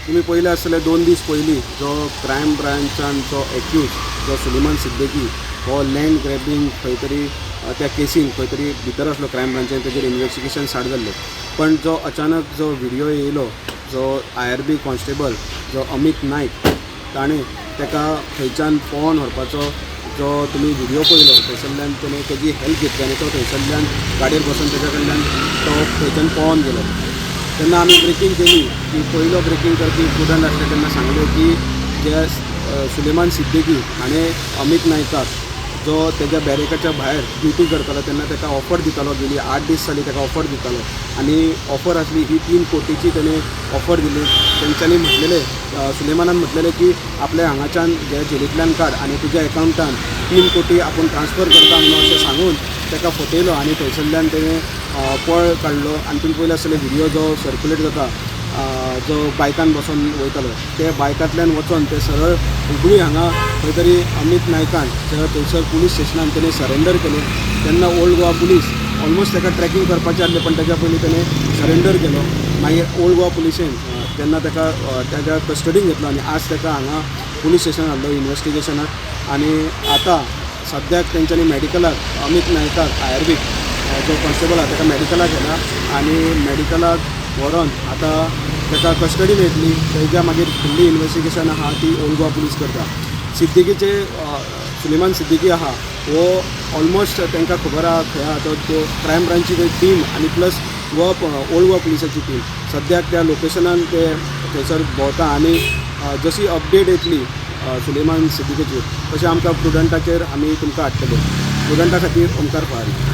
तुमी पळयलें आसतलें, 2 दीस पयलीं जो क्रायम ब्रांचान जो एक्यूज जो सुलेमान सिद्दीकी हो लँड ग्रॅबिंग खंय तरी त्या केसीन खंय तरी भितर आसलो क्रायम ब्रांचान, तेजेर इन्वेस्टिगेशन स्टार्ट जाल्लें. पण जो अचानक जो व्हिडियो येयलो, जो आयआरबी कॉन्स्टेबल जो अमीत नायक ताणें ताका थंयच्यान पळोवन व्हरपाचो जो तुमी व्हिडियो पळयलो, थंयसरल्यान तेणें तेजी हेल्प घेतली आनी तो थंयसरल्यान गाडयेर बसून तेज्या कडल्यान तो थंयच्यान पळोवन गेलो. तेन्ना आमी ब्रेकींग केली की पयलो ब्रेकींग करपी प्रुडंट आसले. तेन्ना सांगलें की जे सुलेमान सिद्दीकी हाणें अमीत नायकाक, जो तेज्या बॅरेकाच्या भायर ड्युटी करतालो, तेन्ना ताका ऑफर दितालो. गेली 8 दीस जाली ताका ऑफर दितालो आनी ऑफर आसली ही 3 कोटीची. तेणें ऑफर दिली. तेंच्यांनी म्हटलेलें, सुलेमानान म्हटलेलें की आपल्या हांगाच्यान जे जेलींतल्यान काड आनी तुज्या एकावंटान 3 कोटी आपूण ट्रान्सफर करता म्हणून अशें सांगून ताका फटयलो आनी थंयसरल्यान तेणें पळ काडलो. आनी तुमी पळयलें आसतलें, व्हिडियो जो सर्क्युलेट जाता, जो बायकान बसोन वयतालो, ते बायकांतल्यान वचोन ते सरळ हुबळी हांगा खंय तरी अमीत नायकान थंयसर पुलीस स्टेशनान तेणें सरेंडर केलें. तेन्ना ओल्ड गोवा पुलीस ऑलमोस्ट ताका ट्रॅकींग करपाचें आसलें, पण ताच्या पयलीं तेणें सरेंडर केलो. मागीर ओल्ड गोवा पुलिशेन तेन्ना ताका ताच्या कस्टडीन घेतलो आनी आज ताका हांगा पुलीस स्टेशन हाडलो इन्वेस्टिगेशनाक. आनी आतां सद्याक तेंच्यांनी मॅडिकलाक अमीत नायकाक, आयआरबीक जो कॉन्स्टेबल आहा, ताका मॅडिकलाक व्हेला आनी मॅडिकलाक व्हरोन आतां ताका कस्टडी मेळटली. तेज्या मागीर फुडली इन्वेस्टिगेशन आहा ती ओल्ड गोवा पुलीस करता. सिद्दीकीचे, सुलेमान सिद्दीकी आहा हो ऑलमोस्ट तांकां खबर आहा खंय आहा तो. त्यो क्रायम ब्रांची टीम आनी प्लस गोवा ओल्ड गोवा पुलिसाची टीम सद्याक त्या लोकेशनान ते थंयसर भोंवता आनी जशी अपडेट येतली सुलेमान सिद्दीकीची, तशें आमकां प्रुडंटाचेर आमी तुमकां हाडटले. प्रुडंटा खातीर ओमकार फरारी.